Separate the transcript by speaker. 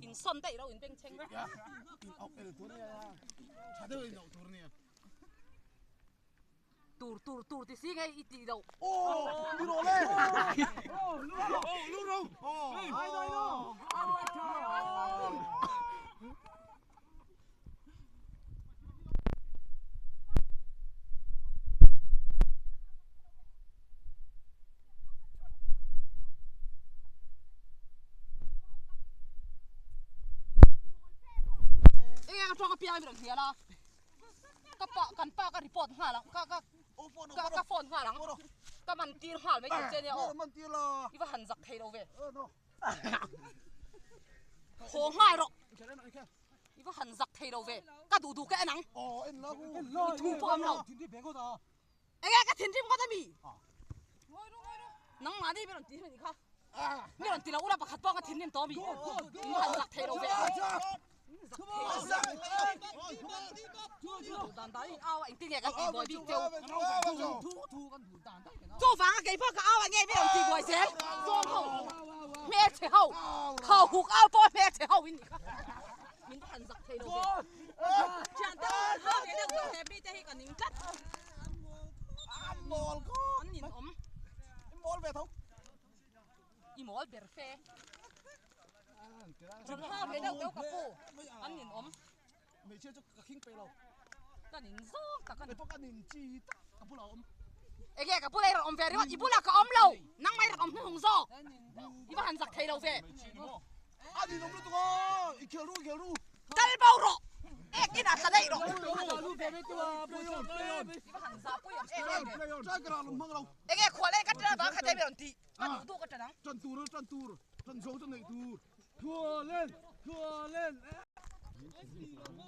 Speaker 1: In sawn daih lo in bengchheng.
Speaker 2: In auh el tur nia. Tha deuh in auh tur nia.
Speaker 1: Tur tur tur ti si nge i tih loh.
Speaker 2: Aw ni rawh le. Aw lu ro. Aw lu ro. Aw ai dai lo.
Speaker 1: Eng eng atanga piang min rawn hnial a ka pa kan pa ka report nghal ang ka ka ka ka phone nghal ang ka man tir nghal mai tur che nia aw i va han zak thei lo ve haw nghal rawh i va han zak thei lo ve ka duh duh ka en ang i thu pawh awm lo. Enge ka thinrim ngawt ami? Nangmahni mi rawn ti hi kha. Mi rawn ti lo ula pakhat pawh ka thinrim tawh ami. In han zak thei lo ve. Dan dan in au a engtin nge kan tih buai bik teu. Chuvanga kei pawh ka au a nge mi rawn tih buai zel. Zawng ho hmelchhe ho kho huk au pawh hmelchhe ho in nih kha. Min va han zak thei lo ve. Thian te ho ha ve deuh deuh he mite hi ka ning tlat.
Speaker 2: An mawl ko.
Speaker 1: An nin awm.
Speaker 2: I mawl ve tho.
Speaker 1: I mawl ber fe. Rawn ha ve deuh deuh ka pu. An nin awm.
Speaker 2: Hmeichhia chu ka khing peih lo.
Speaker 1: Ka nin zawng tak a ni.
Speaker 2: Kei pawh ka nin chi tak ka bulah a awm.
Speaker 1: Enge ka bulah i rawn awm ve ringawt, i bulah ka awm lo, nangmah i rawn awm hnuhnung zawk, i va han zak thei lo ve.
Speaker 2: A nin awm lutuk aw, i khel ru, i khel ru.
Speaker 1: Kal bo rawh, ek inah tla daih rawh. I va han zah pui awm em em ve.
Speaker 2: Tiger ah lawm hmang lo.
Speaker 1: Enge khual e ka ṭan avang kha te mi rawn ti, ka duh duh ka ṭan ang.
Speaker 2: Ṭan tur, ṭan tur, ṭan zo chu neih tur.
Speaker 3: Khualen, khualen.